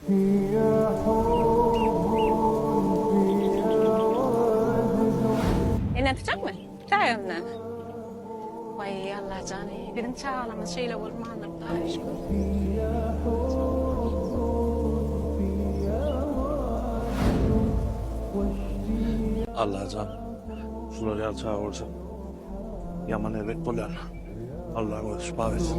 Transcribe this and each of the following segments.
Elinden tutjakmy? Tutaý ondan. Waý Allajan, biziň çagalarymyz şeýle bolmandyr, Hudaýa şükür. Allajan, şular ýaly çaga bolsa ýaman erbet bolýar. Allaň özi şypa bersin.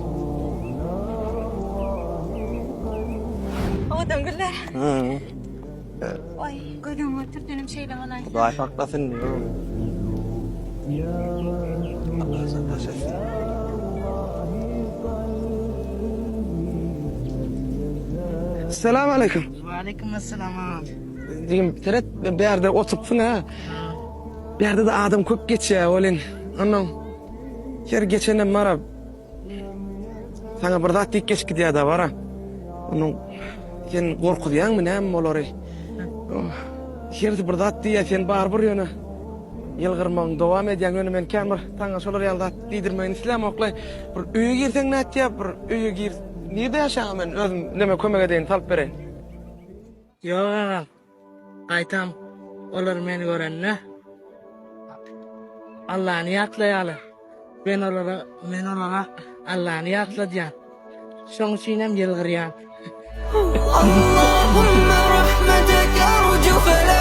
Owadan güller. Oý, gözüňi türtenim şeýle bolaýsa. Hudaý saklasyn. Allah saklasyn. Salam aleyküm. Waleýkim assalam agam. Jigim seret bärde oturypsyň ha. Bärde-de adam köp geçýär welin. Onnoň her geçenem bara Saňa bir zat diýip geçip gidýär-de bara. Onuň sen gorkuzýaňmy näme olary? Hersi bir zat diýýär, sen barybir ýöne ýylgyrmagyňy dowam edýäň. Ýöne men kän bir saňa şolar ýaly zat diýdirmegini islämok-laý. Bir öýe girseň nätýär, bir öýe gir. Nirde ýaşaýaň men özüm neme kömek edeýin, salyp bereýin. Ýok agam. Gaýtam olar meni görende Allany ýatlaýarlar. Men olara men olara Allany ýatladýan. Şoň üçin hem ýylgyrýan. Allahümme rahmeteke arju fela.